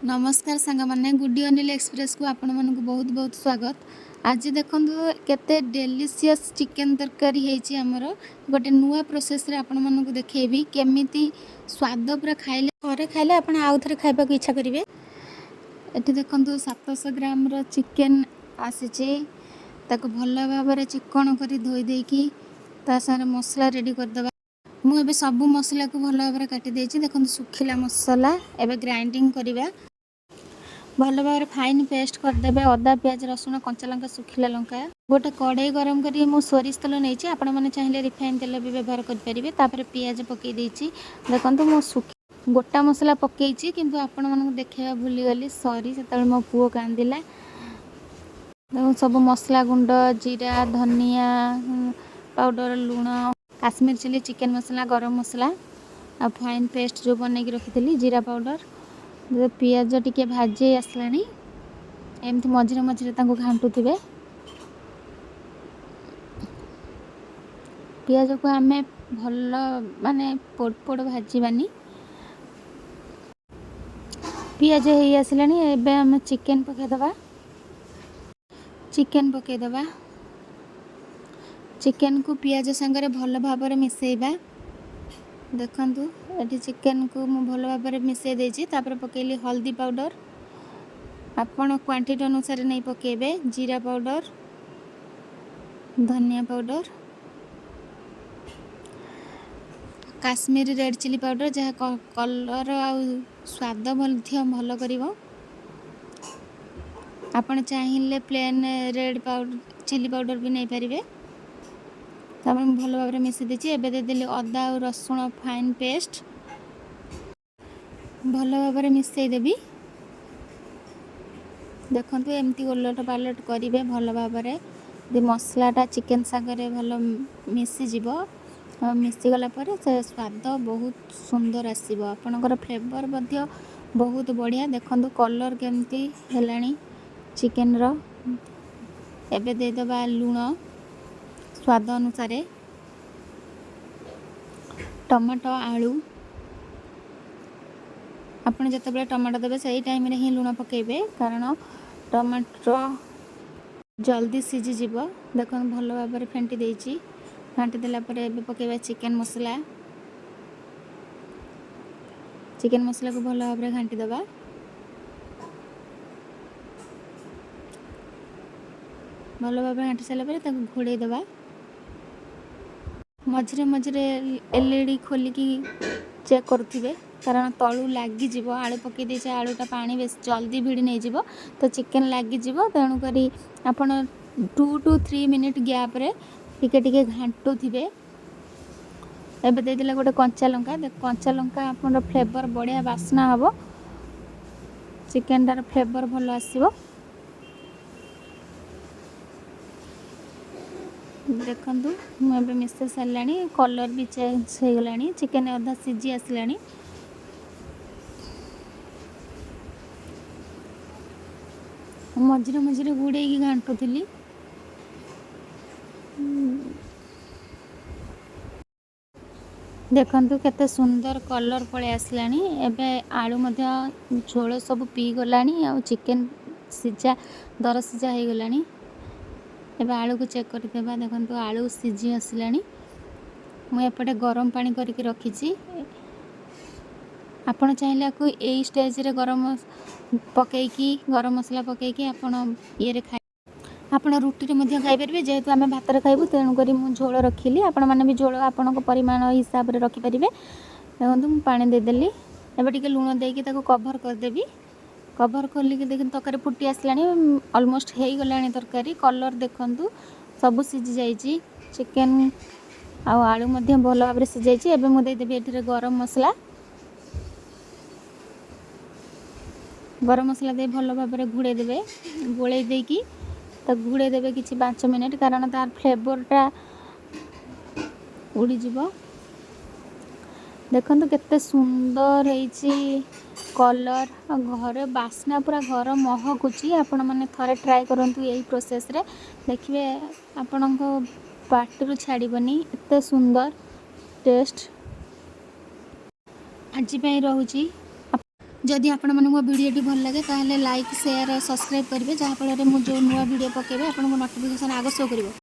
ନମସ୍କାର ସାଙ୍ଗମାନେ, ଗୁଡି ଅନିଲ ଏକ୍ସପ୍ରେସକୁ ଆପଣମାନଙ୍କୁ ବହୁତ ବହୁତ ସ୍ୱାଗତ। ଆଜି ଦେଖନ୍ତୁ କେତେ ଡେଲିସିୟସ୍ ଚିକେନ୍ ତରକାରୀ ହେଇଛି ଆମର। ଗୋଟେ ନୂଆ ପ୍ରୋସେସ୍ରେ ଆପଣମାନଙ୍କୁ ଦେଖେଇବି କେମିତି ସ୍ୱାଦ, ପୁରା ଖାଇଲେ, ଥରେ ଖାଇଲେ ଆପଣ ଆଉ ଥରେ ଖାଇବାକୁ ଇଚ୍ଛା କରିବେ। ଏଠି ଦେଖନ୍ତୁ, 700 ଗ୍ରାମର ଚିକେନ୍ ଆସିଛି। ତାକୁ ଭଲ ଭାବରେ ଚିକ୍କଣ କରି ଧୋଇ ଦେଇକି ତା ସାଙ୍ଗରେ ମସଲା ରେଡ଼ି କରିଦେବା। ମୁଁ ଏବେ ସବୁ ମସଲାକୁ ଭଲ ଭାବରେ କାଟି ଦେଇଛି। ଦେଖନ୍ତୁ, ଶୁଖିଲା ମସଲା ଏବେ ଗ୍ରାଇଣ୍ଡିଙ୍ଗ କରିବା। ଭଲ ଭାବରେ ଫାଇନ୍ ପେଷ୍ଟ କରିଦେବେ ଅଦା, ପିଆଜ, ରସୁଣ, କଞ୍ଚା ଲଙ୍କା, ଶୁଖିଲା ଲଙ୍କା। ଗୋଟେ କଡ଼େଇ ଗରମ କରି ମୁଁ ସୋରିଷ ତେଲ ନେଇଛି। ଆପଣମାନେ ଚାହିଁଲେ ରିଫାଇନ୍ ତେଲ ବି ବ୍ୟବହାର କରିପାରିବେ। ତାପରେ ପିଆଜ ପକାଇ ଦେଇଛି। ଦେଖନ୍ତୁ, ମୁଁ ଶୁଖି ଗୋଟା ମସଲା ପକାଇଛି, କିନ୍ତୁ ଆପଣମାନଙ୍କୁ ଦେଖାଇବା ଭୁଲିଗଲି, ସରି। ସେତେବେଳେ ମୋ ପୁଅ କାନ୍ଦିଲା। ଦେଖନ୍ତୁ, ସବୁ ମସଲା ଗୁଣ୍ଡ, ଜିରା, ଧନିଆ ପାଉଡ଼ର, ଲୁଣ, କାଶ୍ମୀର ଚିଲି, ଚିକେନ୍ ମସଲା, ଗରମ ମସଲା ଆଉ ଫାଇନ୍ ପେଷ୍ଟ ଯେଉଁ ବନେଇକି ରଖିଥିଲି, ଜିରା ପାଉଡ଼ର। ପିଆଜ ଟିକେ ଭାଜି ଆସିଲାଣି, ଏମିତି ମଝିରେ ମଝିରେ ତାଙ୍କୁ ଘାଣ୍ଟୁଥିବେ। ପିଆଜକୁ ଆମେ ଭଲ ମାନେ ପୋଡ଼ ପୋଡ଼ ଭାଜିବାନି। ପିଆଜ ହେଇ ଆସିଲାଣି, ଏବେ ଆମେ ଚିକେନ୍ ପକାଇଦେବା। ଚିକେନ୍ ପକାଇଦେବା। ଚିକେନ୍କୁ ପିଆଜ ସାଙ୍ଗରେ ଭଲ ଭାବରେ ମିଶାଇବା। ଦେଖନ୍ତୁ, ଏଠି ଚିକେନ୍କୁ ମୁଁ ଭଲ ଭାବରେ ମିଶାଇ ଦେଇଛି। ତାପରେ ପକାଇଲି ହଳଦୀ ପାଉଡ଼ର, ଆପଣ କ୍ୱାଣ୍ଟିଟି ଅନୁସାରେ ନେଇ ପକାଇବେ, ଜିରା ପାଉଡ଼ର, ଧନିଆ powder, Kashmiri red chilli powder, ଯାହା କଲର୍ ଆଉ ସ୍ୱାଦ ମଧ୍ୟ ଭଲ କରିବ। ଆପଣ ଚାହିଁଲେ plain red powder, chilli powder ବି ନେଇପାରିବେ। ତାପରେ ମୁଁ ଭଲ ଭାବରେ ମିଶାଇ ଦେଇଛି। ଏବେ ଦେଇଦେଲି ଅଦା ଆଉ ରସୁଣ ଫାଇନ୍ ପେଷ୍ଟ। ଭଲ ଭାବରେ ମିଶାଇ ଦେବି। ଦେଖନ୍ତୁ, ଏମିତି ଓଲଟ ପାଲଟ କରିବେ ଭଲ ଭାବରେ। ଯଦି ମସଲାଟା ଚିକେନ୍ ସାଙ୍ଗରେ ଭଲ ମିଶିଯିବ, ଆଉ ମିଶିଗଲା ପରେ ସେ ସ୍ୱାଦ ବହୁତ ସୁନ୍ଦର ଆସିବ, ଆପଣଙ୍କର ଫ୍ଲେଭର୍ ମଧ୍ୟ ବହୁତ ବଢ଼ିଆ। ଦେଖନ୍ତୁ, କଲର୍ କେମିତି ହେଲାଣି ଚିକେନ୍ର। ଏବେ ଦେଇଦେବା ଲୁଣ ସ୍ୱାଦ ଅନୁସାରେ। ଟମାଟୋ, ଆଳୁ, ଆପଣ ଯେତେବେଳେ ଟମାଟୋ ଦେବେ, ସେଇ ଟାଇମ୍ରେ ହିଁ ଲୁଣ ପକାଇବେ, କାରଣ ଟମାଟୋ ଜଲ୍ଦି ସିଝିଯିବ। ଦେଖନ୍ତୁ, ଭଲ ଭାବରେ ଫେଣ୍ଟି ଦେଇଛି। ଘାଣ୍ଟି ଦେଲା ପରେ ଏବେ ପକାଇବା ଚିକେନ୍ ମସଲା। ଚିକେନ୍ ମସଲାକୁ ଭଲ ଭାବରେ ଘାଣ୍ଟି ଦେବା। ଭଲ ଭାବରେ ଘାଣ୍ଟି ସାରିଲା ପରେ ତାକୁ ଘୋଡ଼େଇ ଦେବା। ମଝିରେ ମଝିରେ ଏଲ୍ଇଡ଼ି ଖୋଲିକି ଚେକ୍ କରୁଥିବେ, କାରଣ ତଳୁ ଲାଗିଯିବ। ଆଳୁ ପକାଇ ଦେଇଛେ, ଆଳୁଟା ପାଣି ବେଶୀ ଜଲ୍ଦି ଭିଡ଼ି ନେଇଯିବ, ତ ଚିକେନ୍ ଲାଗିଯିବ। ତେଣୁକରି ଆପଣ 2 ଟୁ 3 ମିନିଟ୍ ଗ୍ୟାପ୍ରେ ଟିକେ ଟିକେ ଘାଣ୍ଟୁଥିବେ। ଏବେ ଦେଇଦେଲେ ଗୋଟେ କଞ୍ଚା ଲଙ୍କା। କଞ୍ଚା ଲଙ୍କା ଆପଣଙ୍କର ଫ୍ଲେଭର୍ ବଢ଼ିଆ ବାସ୍ନା ହେବ, ଚିକେନଟାର ଫ୍ଲେଭର୍ ଭଲ ଆସିବ। ଦେଖନ୍ତୁ, ମୁଁ ଏବେ ମିଶାଇ ସାରିଲାଣି। କଲର୍ ବି ଚେଞ୍ଜ ହେଇଗଲାଣି, ଚିକେନ୍ ଅଧା ସିଝି ଆସିଲାଣି। ମଝିରେ ମଝିରେ ଘୋଡ଼େଇକି ଘାଣ୍ଟୁଥିଲି। ଦେଖନ୍ତୁ, କେତେ ସୁନ୍ଦର କଲର୍ ପଳେଇ ଆସିଲାଣି। ଏବେ ଆଳୁ ମଧ୍ୟ ଝୋଳ ସବୁ ପିଇଗଲାଣି ଆଉ ଚିକେନ୍ ସିଝା ଦର ସିଝା ହେଇଗଲାଣି। ଏବେ ଆଳୁକୁ ଚେକ୍ କରିଦେବା। ଦେଖନ୍ତୁ, ଆଳୁ ସିଝି ଆସିଲାଣି। ମୁଁ ଏପଟେ ଗରମ ପାଣି କରିକି ରଖିଛି। ଆପଣ ଚାହିଁଲେ ଆକୁ ଏଇ ଷ୍ଟେଜ୍ରେ ଗରମ ପକାଇକି, ଗରମ ମସଲା ପକାଇକି ଆପଣ ଇଏରେ ଖାଇ, ଆପଣ ରୁଟିରେ ମଧ୍ୟ ଖାଇପାରିବେ। ଯେହେତୁ ଆମେ ଭାତରେ ଖାଇବୁ, ତେଣୁକରି ମୁଁ ଝୋଳ ରଖିଲି। ଆପଣମାନେ ବି ଝୋଳ ଆପଣଙ୍କ ପରିମାଣ ହିସାବରେ ରଖିପାରିବେ। ଦେଖନ୍ତୁ, ମୁଁ ପାଣି ଦେଇଦେଲି। ଏବେ ଟିକେ ଲୁଣ ଦେଇକି ତାକୁ କଭର୍ କରିଦେବି। କଭର୍ ଖୋଲିକି ଦେଖନ୍ତୁ, ତରକାରୀ ଫୁଟି ଆସିଲାଣି, ଅଲମୋଷ୍ଟ ହେଇଗଲାଣି ତରକାରୀ। କଲର୍ ଦେଖନ୍ତୁ, ସବୁ ସିଝି ଯାଇଛି। ଚିକେନ୍ ଆଉ ଆଳୁ ମଧ୍ୟ ଭଲ ଭାବରେ ସିଝାଇଛି। ଏବେ ମୁଁ ଦେଇଦେବି ଏଥିରେ ଗରମ ମସଲା। ଗରମ ମସଲା ଦେଇ ଭଲ ଭାବରେ ଘୋଡ଼େଇ ଦେବେ। ଗୋଳେଇ ଦେଇକି ତାକୁ ଘୋଡ଼େଇ ଦେବେ କିଛି 5 ମିନିଟ୍, କାରଣ ତାର ଫ୍ଲେଭରଟା ଉଡ଼ିଯିବ। ଦେଖନ୍ତୁ, କେତେ ସୁନ୍ଦର ହେଇଛି କଲର୍ ଆଉ ଘରେ ବାସ୍ନା, ପୁରା ଘର ମହକୁଛି। ଆପଣମାନେ ଥରେ ଟ୍ରାଏ କରନ୍ତୁ ଏଇ ପ୍ରୋସେସ୍ରେ, ଦେଖିବେ ଆପଣଙ୍କ ପାଟିରୁ ଛାଡ଼ିବନି, ଏତେ ସୁନ୍ଦର ଟେଷ୍ଟ। ଆଜି ପାଇଁ ରହୁଛି। ଯଦି ଆପଣମାନଙ୍କୁ ମୋ ଭିଡ଼ିଓଟି ଭଲ ଲାଗେ, ତାହେଲେ ଲାଇକ୍, ସେୟାର ଆଉ ସବସ୍କ୍ରାଇବ୍ କରିବେ, ଯାହାଫଳରେ ମୁଁ ଯେଉଁ ନୂଆ ଭିଡ଼ିଓ ପକାଇବି, ଆପଣଙ୍କୁ ନୋଟିଫିକେସନ୍ ଆଗ ଶୋ କରିବ।